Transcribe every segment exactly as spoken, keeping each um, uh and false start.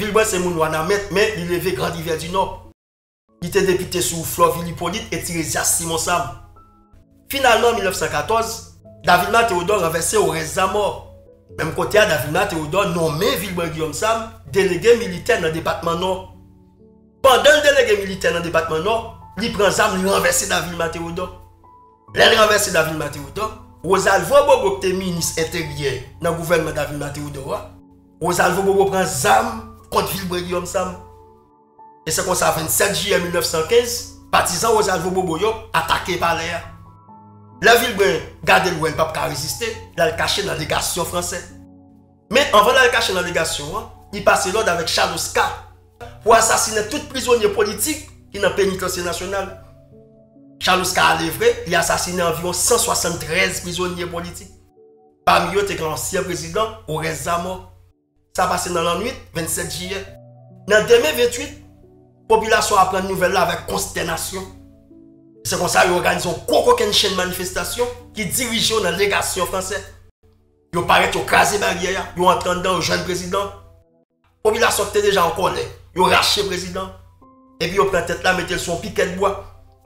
Vilbrun se moun Wanament, men li leve Grand Rivière du Nord. Li te depite sou Florvil Hyppolite e Tirésias Simon Sam. Finalman, an mil nèf san katòz, Davilma Théodore ranvèse Oreste Zamor. Menm kote a, Davilma Théodore nonmen Vilbrun Guillaume Sam delege militè nan depatman Nò. Pandan l delege militè nan depatman Nò, li pran zam, li ranvèse Davilma Théodore. Lè l ranvèse Davilma Théodore, Rosalvo Bobo ki te minis enteryè nan gouvènman Davilma Théodore a, Rosalvo Bobo pran zam kont Vilbrun Guillaume Sam. E se konsa, vennsèt jiyè mil nèf san kenz, patizan Rosalvo Bobo yo atake palè a. Lè Vilbrun gade l wè l p ap ka reziste, l al kache nan legasyon fransè. Men anvan l al kache nan legasyon an, li pase lòd avèk Charles Oscar pou asasinen tout prizonye politik ki nan Penitansye Nasyonal. Charles Oscar ale vre, li asasinen anviwon san swasanntrèz prizonye politik. Pami yo te gen ansyen prezidan Oreste Zamor. Sa pase nan lannwit vennsèt jiyè. Nan demen venntwit, popilasyon an aprann nouvèl la avèk konstènasyon. Se konsa yo òganize yon gwo kokennchenn manifestasyon ki dirije yo nan legasyon fransè. Yo parèt, yo kraze baryè a, yo antre anndan, yo jwenn prezidan. Popilasyon ki te deja an kòlè, yo rache prezidan. Epi yo pran tèt la, mete l sou yon pikèt bwa.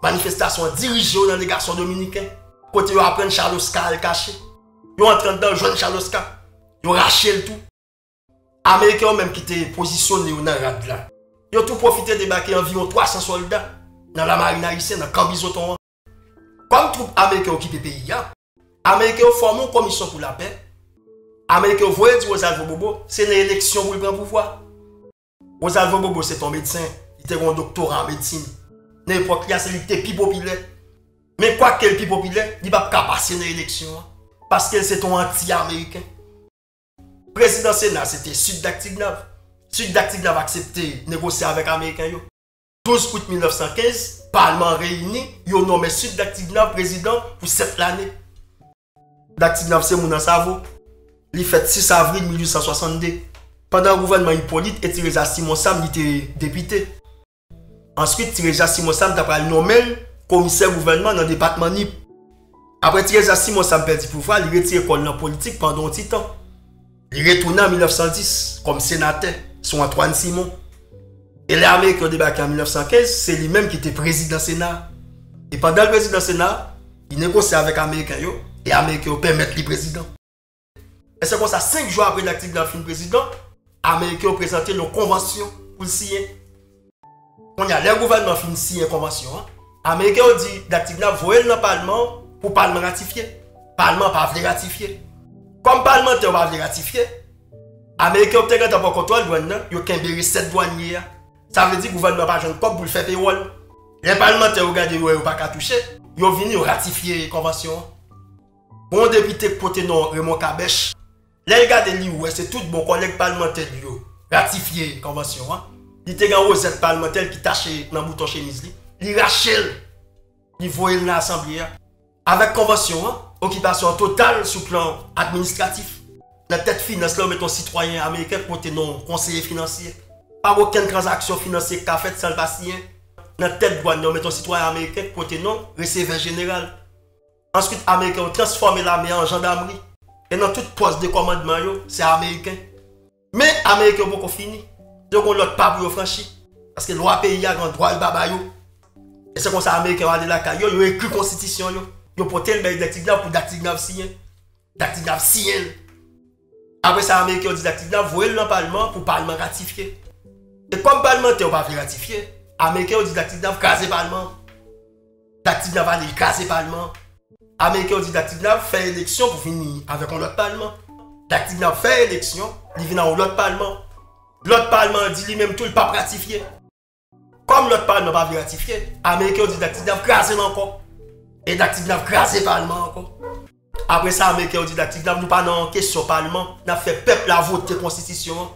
Manifestasyon an dirije yo nan legasyon dominiken, kote yo aprann Charles Oscar al kache. Yo antre anndan, yo jwenn Charles Oscar. Yo rache l tou. Ameriken yo menm ki te pozisyone yo nan rad la, yo tou pwofite debake anviwon twa san sòlda nan lamarin ayisyen, nan kan Bizoton an. Kòm twoup ameriken okipe peyi a, Ameriken yo fòme yon komisyon pou lapè. Ameriken yo voye di Rosalvo Bobo se nan eleksyon pou l pran pouvwa. Rosalvo Bobo se te yon medsen, li te gen yon doktora an medsin. Nan epòk li a, se li ki te pi popilè. Men kwake l pi popilè, li p ap ka pase nan eleksyon an, paske l se te yon anti-ameriken. Prezidan Sena se te Sid Daktignav. Sid Daktignav aksepte negosye avèk Ameriken yo. Douz out mil nèf san kenz, palman an reyini, yo nonmen Sid Daktignav prezidan pou sèt lane. Daktignav se moun Ansavo. Li fèt sis avril mil uit san swasannde. Pandan gouvènman Hyppolite e Tirésias Simon Sam, li te depite. Answit, Tirésias Simon Sam ta pral nonmen l komisè gouvènman nan depatman Nip. Apre Tirésias Simon Sam pèdi pouvwa, li retire kò l nan politik pandan yon ti tan. Li retounen an mil nèf san dis kòm senatè sou Antoine Simon. E lè Ameriken yo debake an mil nèf san kenz, se li menm ki te prezidan Sena a. E pandan l prezidan Sena a, li negosye avèk Ameriken yo, e Ameriken yo pèmèt li prezidan. E se konsa, senk jou apre Daktignav fin prezidan, Ameriken yo prezante l yon konvansyon pou l siyen. Kounye a, lè gouvènman an fin siyen konvansyon an, Ameriken yo di Daktignav voye l nan palman an pou palman ratifye. Palman an pa vle ratifye. Kòm palmantè yo pa vle ratifye, Ameriken yo ki te gentan pran kontwòl dwàn nan, yo kenbe resèt dwanye a. Sa vle di gouvènman an pa jwenn kòb pou l fè pewòl. Lè palmantè yo gade, yo wè yo pa ka touche, yo vini, yo ratifye konvansyon an. Gon depite k pote non Raymond Kabèch. Lè l gade, li wè se tout bon kòlèg palmantè li yo ratifye konvansyon an. Li te gen wozèt palmantè l ki tache nan bouton chemiz li. Li rache l. Li voye l nan asanble a. Avèk konvansyon an, okipasyon an total sou plan administratif. Nan tèt finans la, yo met yon sitwayen ameriken k pote non konseye finansye. Pa gen okenn tranzaksyon finansye k ka fèt san l pa siyen. Nan tèt dwàn nan, yo met yon sitwayen ameriken k pote non resevè jeneral. Answit, Ameriken yo transfòme lame a an jandamri. E nan tout pòs de kòmandman yo, se Ameriken. Men, Ameriken yo poko fini. Yo gon lòt pa pou yo franchi. Paske lwa peyi a gen dwa l pa ba yo. E se konsa Ameriken yo ale lakay yo, yo ekri konstitisyon yo. Yo pote l bay Daktignav pou Daktignav siyen. Daktignav siyen l. Apre sa, Ameriken yo di Daktignav voye l nan palman pou palman ratifye. E kòm palmantè yo pa vle ratifye, Ameriken yo di Daktignav kraze palman. Daktignav ale, li kraze palman. Ameriken yo di Daktignav fè eleksyon pou vini avèk yon lòt palman. Daktignav fè eleksyon, li vin ak yon lòt palman. Lòt palman an di li menm tou, li p ap ratifye. Kòm lòt palman pa vle ratifye, Ameriken yo di Daktignav kraze l ankò. E Daktignav kraze palman an ankò. Apre sa, Ameriken yo di Daktignav, nou pa nan kesyon palman, n ap fè pèp la vote konstitisyon an.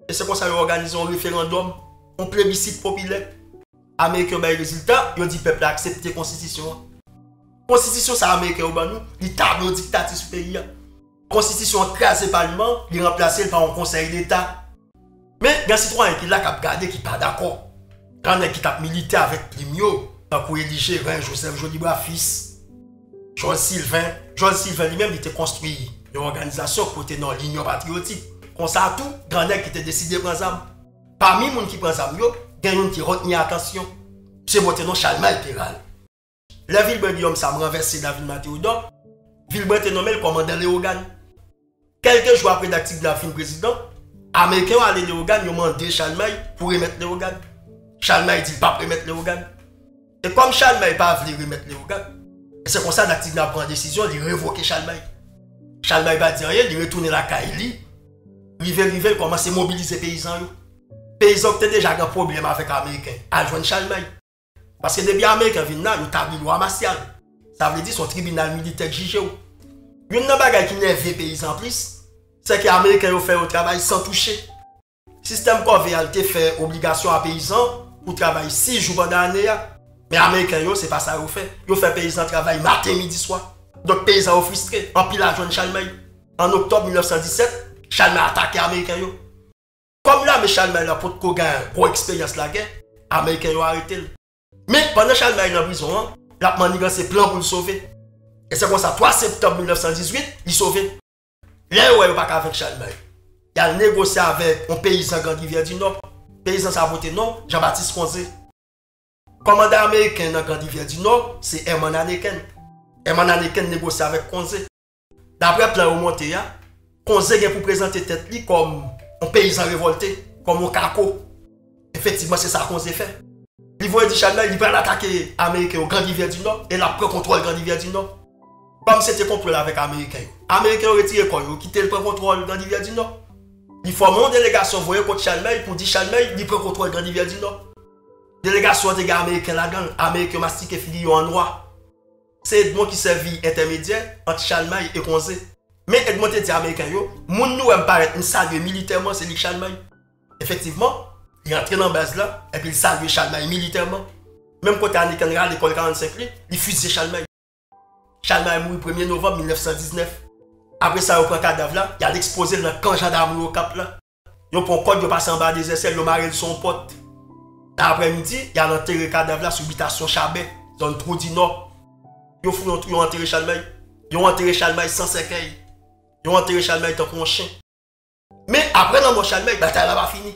E se konsa yo òganize yon referandòm, yon plebisit popilè. Ameriken yo bay rezilta, yo di pèp la aksepte konstitisyon an. Konstitisyon sa Ameriken yo ban nou, li tabli yon diktati sou peyi a. Konstitisyon an kraze palman, li ranplase l pa yon konsèy deta. Men, gen sitwayen ki la k ap gade ki pa dakò. Gen nèg ki t ap milite avèk plim yo, tankou Elie Gerin, Joseph Jolibois Fils, Georges Sylvain. Georges Sylvain li menm, li te konstwi yon òganizasyon ki pote non Linyon Patriyotik. Konsa tou, gen nèg ki te deside pran zam. Pami moun ki pran zam yo, gen youn ki retni atansyon. Misye pote non Chalmay Peral. Lè Vilbrun Guillaume Sam ranvèse David Mathéodore, Vilbrun te nonmen l kòmandan Leyogàn. Kèlke jou apre Daktignav fin prezidan, Ameriken yo ale Leyogàn, yo mande Chalmay pou remèt Leyogàn. Chalmay di l p ap remèt Leyogàn. E kòm Chalmay pa vle remèt Leyogàn, e se konsa Daktignav pran desizyon, li revoke Chalmay. Chalmay pa di anyen, li retounen lakay li. Rive, rive, l kòmanse mobilize peyizan yo. Peyizan ki te deja gen pwoblèm avèk Ameriken al jwenn Chalmay. Paske depi Ameriken vin la, yo tabli lwa masyal. Sa vle di se yon tribinal militè k jije w. Youn nan bagay ki nève peyizan plis, se ke Ameriken yo fè yo travay san touche. Sistèm kòve a te fè obligasyon a peyizan pou travay sis jou pandan ane a. Men Ameriken yo, se pa sa yo fè. Yo fè peyizan travay maten, midi, swa. Donk peyizan yo fristre, anpil al jwenn Chalmay. An oktòb mil nèf san disèt, Chalmay atake Ameriken yo. Kòm lame Chalmay la potko gen gwo eksperyans lagè, Ameriken yo arete l. Men, pandan Chalmay nan prizon an, l ap manniganse plan pou l sove. E se konsa, twa septanm mil nèf san dizuit, li sove. Lè yo wè yo pa ka venk Chalmay, y al negosye avèk yon peyizan Grand Rivière du Nord. Peyizan sa a pote non Jean-Baptiste Conzé. Kòmandan ameriken nan Grand Rivière du Nord se Herman Anneken. Herman Anneken negosye avèk Conzé. Daprè plan yo monte a, Conzé gen pou prezante tèt li kòm yon peyizan revòlte, kòm yon kako. Efektivman, se sa Conzé fè. Li voye di Chalmay li pral atake Ameriken yo Grand Rivière du Nord e l ap pran kontwòl Grand Rivière du Nord. Kòm se te konplo l avèk Ameriken yo, Ameriken yo retire kò yo, kite l pran kontwòl Grand Rivière du Nord. Li fòme yon delegasyon voye kot Chalmay pou di Chalmay li pran kontwòl Grand Rivière du Nord. Delegasyon an te gen Ameriken ladan l, Ameriken yo mastike figi yo an nwa. Se Edmond ki sèvi entèmedyè ant Chalmay e Conzé. Men Edmond te di Ameriken yo, moun nou wè m parèt m salye militèman, se li k Chalmay. Efektivman, li antre nan baz la, epi l salye Chalmay militèman. Menm kote Anneken rale kò l karannsenk li, li fizye Chalmay. Chalmay mouri premye novanm mil nèf san diznèf. Apre sa, yo pran kadav la, y al ekspoze l nan kan jandamri Okap la. Yo pran kòd, yo pase anba dezèsèl, yo mare l sou yon pòt. Nan aprèmidi, y al antere kadav la sou bitasyon Chabè, zòn Twou di Nò. Yo fouye yon twou, yo antere Chalmay. Yo antere Chalmay san sèkèy. Yo antere Chalmay tankou yon chen. Men, apre lanmò Chalmay, batay la pa fini.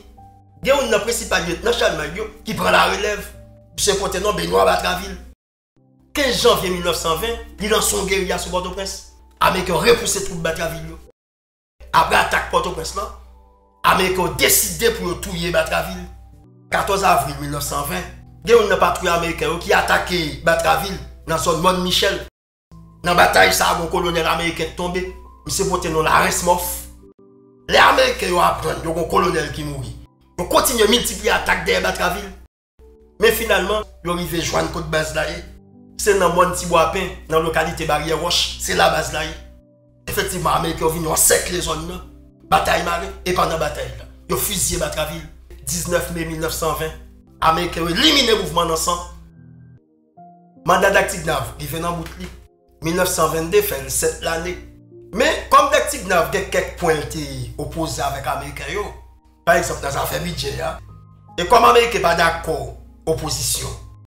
Gen youn nan prensipal lyetnan Chalmay yo ki pran larelèv. Misye pote non Benwa Batravil. Kenz janvye mil nèf san ven, li lanse yon geriya sou Pòtoprens. Ameriken yo repouse twoup Batravil yo. Apre atak Pòtoprens lan, Ameriken yo deside pou yo touye Batravil. Katòz avril mil nèf san ven, gen youn nan patwouy ameriken yo ki atake Batravil nan zòn Mòn Michèl. Nan batay sa a, gon kolonèl ameriken k tonbe. Misye pote non Lawrence Moff. Lè Ameriken yo aprann yo gon kolonèl ki mouri, yo kontinye miltipliye atak dèyè Batravil. Men finalman, yo rive jwenn kot baz la ye. Se nan mòn Tibwapen, nan lokalite Baryè Wòch, se la baz la ye. Efektivman, Ameriken yo vin yo ansèkle zòn nan. Batay mare, e pandan batay la, yo fizye Batravil. Diznèf me mil nèf san ven, Ameriken yo elimine mouvman nan san. Manda Daktignav rive nan bout li. Mil nèf san vennde fè l sèt lane. Men, kòm Daktignav gen kèk pwen l te opoze avèk Ameriken yo, pa egzanp nan zafè bidjè a, e kòm Ameriken pa dakò opozisyon